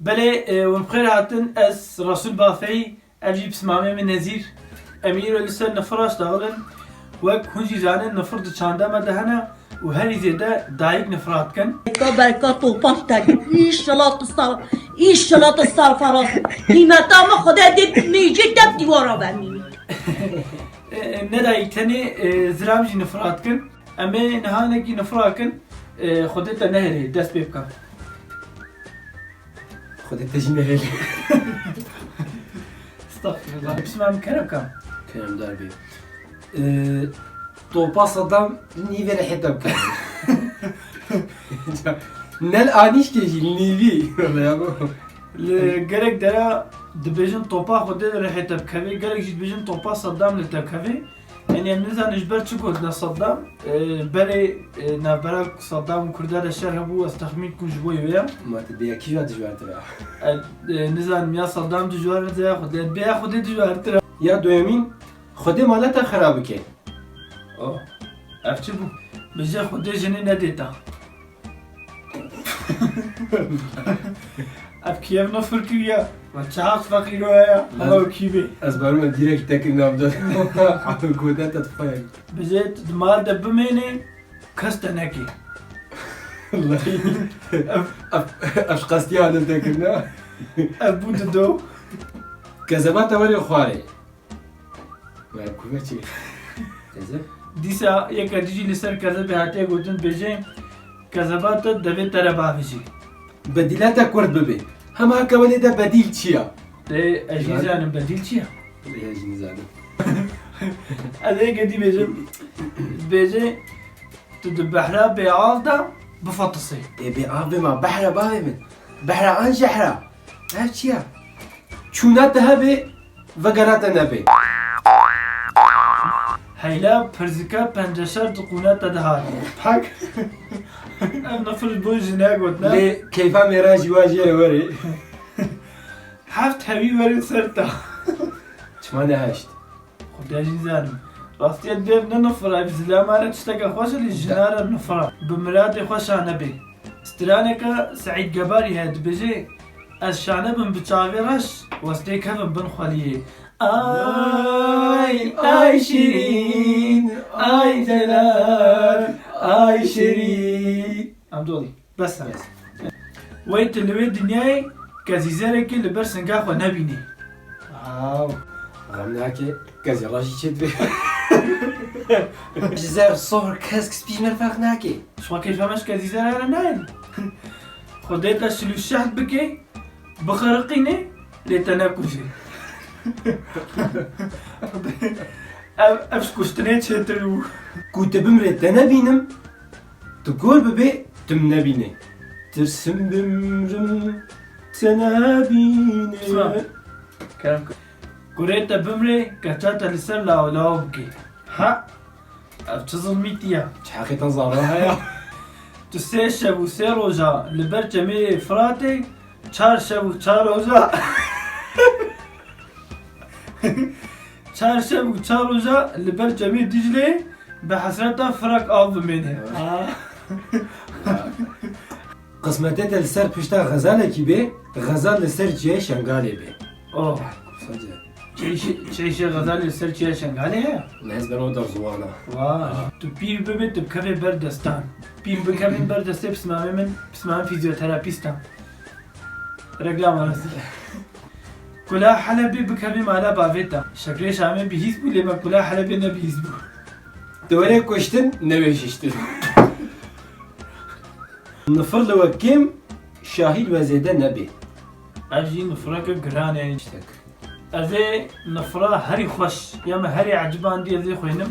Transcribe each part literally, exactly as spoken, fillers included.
Belê, e, hûn bi xêr hatin, ez Resûl Bafeyî, ev jî pismamê min Nezîr. Em îro li ser nifir re ştexilin. Wek hûn jî zanin, nifir di çanda me de hene û herî zêde dayik nifira dikin. Berka, berka topan te. Înşela tu sar, înşela tu sarfaras. Qîmeta min Xwedê dê mêjê def dîwara bemînî. E, e, ne dayik tenê, e, zilam jî nifira dikin. Em ê niha hinekî nifira kin, e, Xwedê te nehêlê, dest pê bikin. Xwedê te jî nehêlê. Estağfirullah. Bismillah, kerem kam. Keremdar bê. E, topa Saddam nîvê rihê te bikeve. Nel anîşkê jî nîvî. Li gelek dera dibêjin topa Xwedê li rihê te bikeve, gelek jî dibêjin topa Saddam li te bikeve. Yanî em nizanin ji ber çi gotina Saddam, e, berê, e, navbera Saddam û Kurda de şer hebû, ez texmîn dikim ji bo wê ya. Ma tu bêyekî jî dijwartir e. E, e, nizanim ya Saddam dijwartir e ya Xwedê, bêya Xwedê dijwartir e. Ya duyemîn, Xwedê mala te xera bike. Oh, ev çi bû? Bêje Xwedê jinê nedê te. Ev kî ev nifir kiriye? Ma çi heq feqîro heye? Hala o kî bê? Ez barim me dîrek te kirina bi dest. Ev gote te dixwe. Bêje tu di mal de bimênê, kes te nekê. Wellahî. Ev, ev, ev ji qestî hatin te kirina. Ev bû dido. Kezeba te werê xwarê. Were kuve çi? Kezeb? Dîsa yeke dijî li ser kezebê hatiye gotin, bêje, kezeba te devê te re bavêjî. Bedîla te kurt bibe. Hema heke welê de bedîl çi ya? Dê, ez jî nizanim bedîl çi ya? Dê, ez jî nizanim. Ez ê yeke dî bêjim. Bêje, tu di behra bêav de bifatisê. Ê bêav bê ma behra bavê min. Behra an jehra. Ev çi ya? Çûna te hebe, vegera te nebe. Heyla pirzika penceşer di qûna te de hate. Pak. Ev nifir ji bo jine gotine. Lê keyfa mêra jî wa jê re were. Heft hewî werin ser te. Çima ne heşt? Xwedê jî zanim. Rastiya dibê ev ne nifir e, ev zilama re tişteke xweş e, lê jina re nifir e. Bi miradê xwe şane bê. Straneke Seîd Gebarî heye, dibêje, ez şane bim bi çavê reş, westê kevim bin xweliyê. Ay, ay şirîn, ay delal, ay şirîn. Em dolî. Bes e. Wey tu li wê dinyayê kezîzerekê li ber singa xwe nebînî. Aw. Xem nake, kezî rajî çê divê. Ji zer sohr kesk spî ji me ferq nake. Şima keyfa me ji kezîzera re nayê. Xwedê te şil û şehd bike, bixiriqîne, lê te nekuje. Ev, ev ji kuştinê çêtir bû. Ku tu bimrê te nebînim, tu kor bibê, tu min nebînê. Tirsim bimrim, te nebînê. Kerem kir. Kurê te bimrê, keça te li ser law law bike. Ha? Ev çi zilmîtî ye? Çi heqê te zara heye? Tu sê şev û sê roja li ber çemê Firatê, çar şev û çar roja, çar şev û çar roja li ber çemê Diclê bi hesreta Firat av bimêne. Evet. Ha. Qismetê te li ser pişta xezalekî bê, xezal li ser çiyayê Şengalê bê. Oh. Sadece. Çeyşê, çeyşê xezalê li ser çiyayê Şengalê heye? Ne, ez beno derziwana. Vay. Ah. Tu pîr bibê, tu bikevê ber destan. Pîr bikevin ber destê pismamê min, pismamê fîzyoterapîstan. Reklam arası. Kula Helebê bikevê mala bavê te. Şekrê Şamê bihîs bû, lê me Kula Helebê nebihîs bû. Tu were kuştin, newê şiştin. Nifir li we kêm, şahî li we zêde nebê. Ev jî nifireke giran e. Tiştek. Ez ê nifira herî xweş, ya me herî ecibandî ez ê xwînim.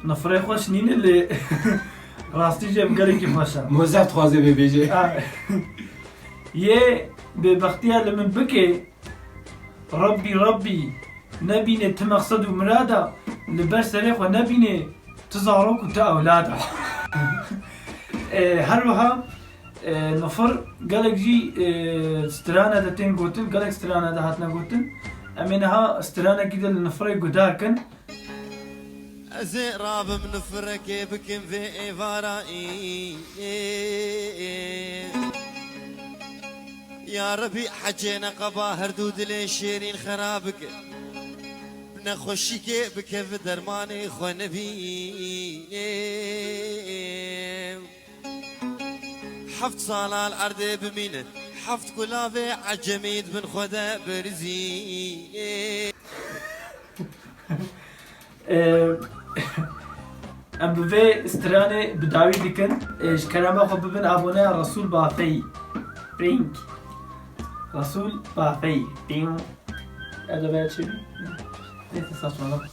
Nifirê xweş nîne lê rastî jî ev gelekî xweş e. Mozef dixwaze vê bêje. Ha. Yê bêbextiya li min bike, Rabbî, Rabbî, nebîne ti mexsed û mirada, li ber serê xwe nebîne ti zarok û ti ewlada. E, her wiha, e, nifir gelek jî, e, strana de tên gotin, gelek strana de hatine gotin. Em ê niha stranekî de li nifirê guhdar kin. Ez ê rabim nifirekê bikim vê êvara î, ê, ê. Ya Rebî, hecê neqeba her du dilê şêrîn xera bike. Bi nexweşîkê bikeve dermanê xwe nebîne. Heft sala li erdê bimîne, heft kulavê ecemî di bin xwe de birizîne. Em bi vê stranê bi dawî dikin. Ji kerema xwe bibin aboneya Resûl Bafeyî. Ping. Resûl Bafeyî. Ping. Edo veya çi? Neyse, saçmalama.